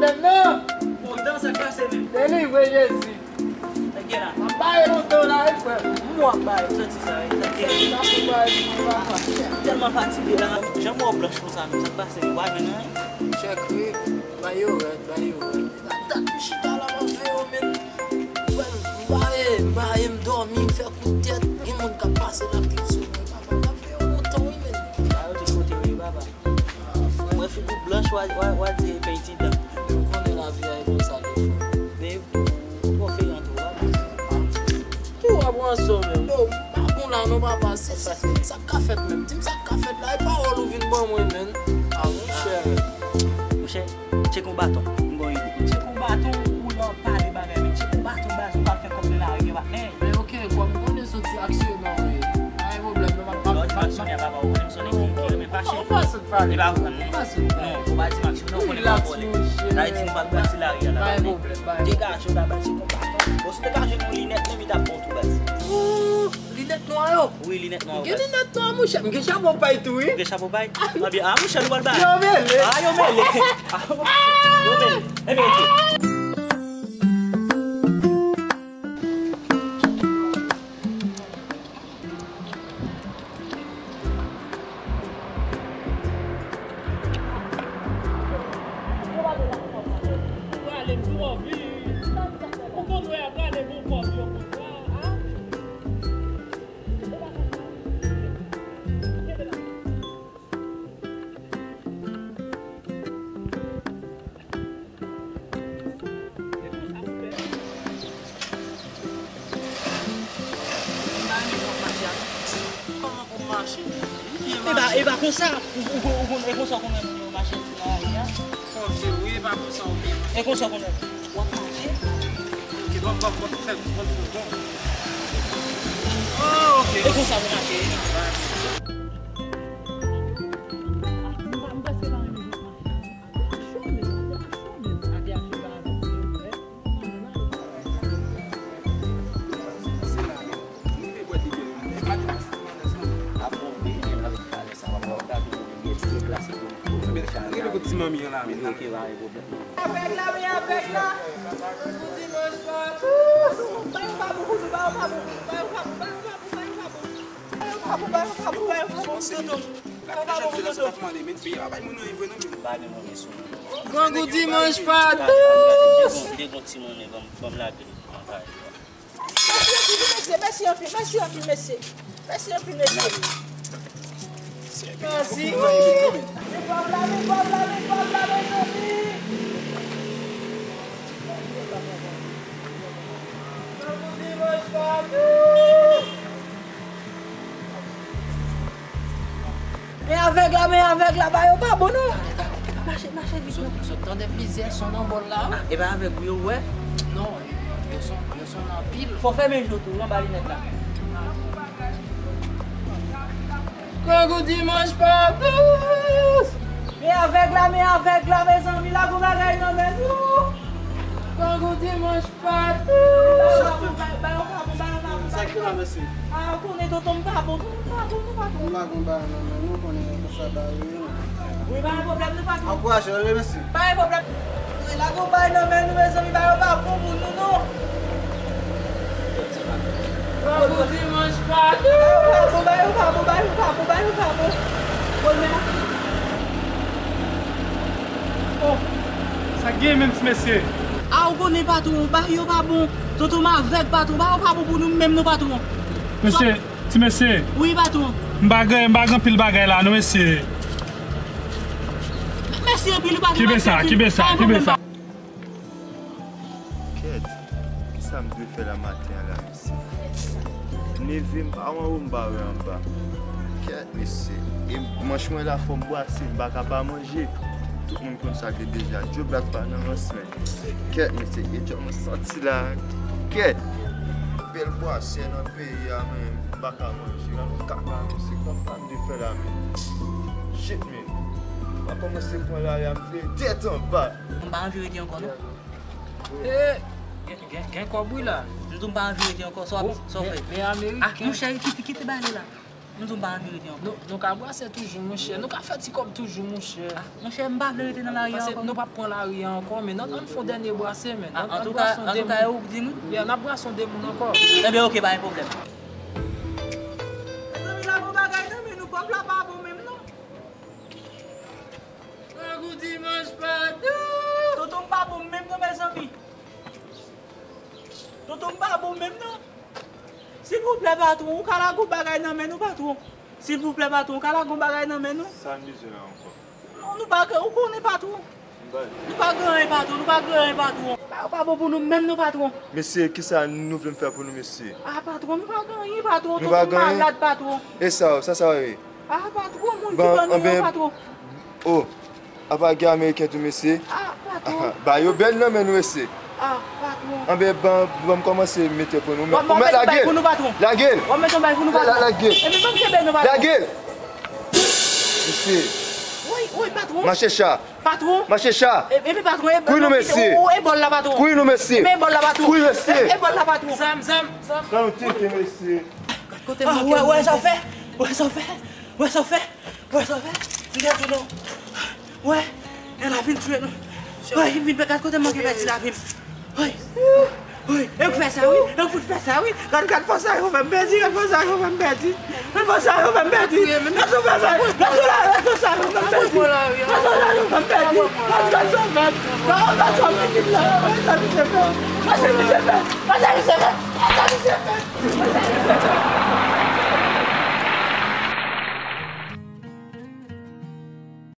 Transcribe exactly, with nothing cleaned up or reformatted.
Tèt non! Kontan sa k pase menm. Delivre Jezi. Sa k gen la? M ap bay lontan la, wi, frè. M w ap bay, ou santi sa, wi. Sa k gen? Sa pou bay pou mwen, papa. M tèlman fatige la. Jan m wè w blanch konsa menm, sa k pase? Ou pa jwenn anyen? Chèk, wi. Bay yo rèd, bay yo rèd. Sa dat m chita la, m ap fè yo, men. Frè m, m pa, m pa, m dòmi, m fè kout tèt. Gen moun k ap pase la, k sou mwen, papa. M ap fè yo lontan, wi, men. Ba yo tout kote, wi, papa. Mwen figi w blanch, w a, w a, w a di e peny ti dan. Ou konnen lavi a e konsa defwa. Babe, ou twò feyan tou, w a. Ki w ap ranse w menm? Yo, m pa bon la non, papa. Se, se, sa k ka fèt menm? Di m sa k ka fèt la. E pawòl ou vin ban mwen, menn. A, monchè. Monchè, tcheke yon baton. M gon ide. Tcheke yon baton, ou nan pale bagay, men tcheke yon baton, baz, ou pral fè kòb nan lari, men patnè. Men oke, kòm m konnen sou ti aksyonè, wi. Pa gen pwoblèm, non, m ap, m ap, m ap, m ap. Lè w di m aksyonè, papa, ou konnen m se yon nèg ki renmen fache. Ou fason pale. Ou fason pale. Non, ou pa di m aksyonè, ou konnen m ap vòlè. Sa vle di nou pral pran ti lari a la. Pa gen pwoblèm, pa gen pwoblèm. Degaje w la, baz, se konpa. Bon, si w te ka jwenn yon linèt, menm li t ap bon tou, baz. Ooh, linèt nwa yo? Wi, linèt nwa yo, baz. M gen linèt nwa, monchè. M gen chapo pay tou, wi. Ou gen chapo pay? Anben, a, monchè, nou pral bay. Yo mele. A, yo mele. A, yo mele. Enben, oke. Kòman pou m mache? E pa, e pa konsa, ou, ou, ou, ou, e konsa w konnen pou yo mache sou lari a? Konte, wi, e pa konsa w konnen. E konsa w konnen. W ap mache? Oke, bon, bon, bon, fè, bon, bon, bon. Oh, oke. E konsa pou mache. Rele kout ti manmi an la, men. Avèg la, men avèg la. Pou dimanch pa tou. Ba yo pa bon pou nou, ba yo pa bon. Ba yo pa bon, ba yo pa bon, ba yo pa bon. Ba yo pa bon, ba yo pa bon, ba yo pa bon, tonton. Grangou dimanch pa dous. Li te gon ti monnen, ban m, ban m lage li nan kay. Mèsi anpil, mesye, mèsi anpil, mesye, mèsi anpil, mesye. Mèsi anpil, mesye. Mèsi. Men kòb la, men kòb la, men kòb la, mezanmi. Grangou dimanch pa dous. Men avèg la, men avèg la, ba yo pa bon non. Mache, mache vit non. Zot, zot tande plizyè son nan bòl la, wi. Ah, e pa avèg ou yo wè? Non, yo, yo son, yo son anpil. Fò fèmen je w tou, wi, anba linèt la. Grangou dimanch pa dous. Men avèg la, men avèg la, mezanmi, la gon bagay nan men nou. Grangou dimanch pa dous. Sa k la, mesye? Ah, ou konnen tonton m pa bon, tonton m pa bon, tonton m pa bon. Nou lagon bagay nan men nou, konnen konsa bagay yo ye. Wi, pa gen pwoblèm, nou pa bon. Ankouraje yo, mesye. Pa gen pwoblèm. Wi, lagon bagay nan men nou, mezanmi, bagay yo pa bon pou nou, non. Grangou dimanch pa dous. Bagay yo pa bon, bagay yo pa bon, bagay yo pa bon, bagay yo pa bon. Bon, men. Oh, sa k gen menm, ti mesye? A, ou konnen, patwon, bagay yo pa bon. Tonton m avèg, patwon, bagay yo pa bon pou nou menm non, patwon. Mesye, ti mesye. Wi, patwon. M pa gen, m pa gen anpil bagay la non, mesye. Mèsi anpil, patwon. Kenbe sa, kenbe sa, kenbe sa. Kèt, kisa m dwe fè la maten an la, mesye? M leve, m pa wè anwo, m pa wè anba. Kèt, mesye. E manch mwen la, fò m bwase, m pa ka pa manje. Tout moun konn sa k ye deja. Djòb la pa nan rans, men. Kèt, mesye. E djòb mwen santi la. Kèt. Bèl bwase nan peyi a, men. M pa ka manje. Gad yon kaka, mesye. Kòman m dwe fè la, men? Shit, men. M pa kòmanse pran lari a, m vire tèt anba. M pa anvi rete ankò, non. Eh, gen, gen, gen kòb wi la. M di w m pa anvi rete ankò, sa w, sa w fè? Men, men ameriken. Ah, monchè, kite, kite bagay la. M di w m pa nan verite ankò. Nou, nou ka brase toujou, monchè. Nou ka fè ti kòb toujou, monchè. Ah, monchè, m pa vle rete nan lari a ankò. Paske nou p ap pran lari a ankò, men. Ann, ann fè yon dènye brase, men. Ah, antouka, antouka, e ou k di m wi? Yeah, n ap brase yon de moun ankò. Ebyen, oke, pa gen pwoblèm. Mezanmi, la gon bagay nan men nou, pòv la pa bon menm, non. Grangou dimanch pa dou. Tonton m pa bon menm, non, mezanmi. Tonton m pa bon menm, non. Silvouplè, patwon, ou ka lage yon bagay nan men nou, patwon. Silvouplè, patwon, ou ka lage yon bagay nan men nou. Sa n bezwen la ankò? Non, nou pa gen, ou konnen, patwon. Nou pa gen anyen, patwon, nou pa gen anyen, patwon. Bagay yo pa bon pou nou menm, non, patwon. Mesye, kisa nou vle m fè pou nou, mesye? Ah, patwon, nou pa gen anyen, patwon. Nou pa gen anyen? Tonton m malad, patwon. E sa, sa, sa, wi. Ah, patwon, moun ki ban nou yo, patwon. Oh, apa gen ameriken tou, mesye? Ah, patwon. Ba yo bèl nan men nou, mesye. Ah, patwon. Anben, ban, ban m kòmanse mete pou nou. W ap mete yon bay pou nou, patwon. Lage l. W ap mete yon bay pou nou, patwon. Lage l. Epi ban m kenbe nou, patwon. Lage l. Mesye. Woy, woy, patwon. Mache cha. Patwon. Mache cha. E, epi patwon, e, kouri nou, mesye. Ou, e bòl la, patwon. Kouri nou, mesye. Men bòl la, patwon. Kouri, mesye. E, e bòl la, patwon. Zam, zam, zam. Pran yon tete, mesye. Kote m manke, wè sa w fè? Wè sa w fè? Wè sa w fè? Wè sa w fè? M te di w non. Wè, e la vin tchwe nou. Woy, m vin pèdi, gad kote m manke pèdi lavi m. Woy, woy, e ou k fè sa wi, e ou fout fè sa wi. Gad, gad fò sa yo fè m pèdi, gad fò sa yo fè m pèdi. Gad fò sa yo fè m pèdi. Gad fò sa yo fè m pèdi. Gad fò sa yo fè m pèdi. Gad, gad sa w fè m. Gad, gad sa w fè m la. Gad sa misye fè. Gad sa misye fè. Gad sa misye fè. Gad sa misye fè.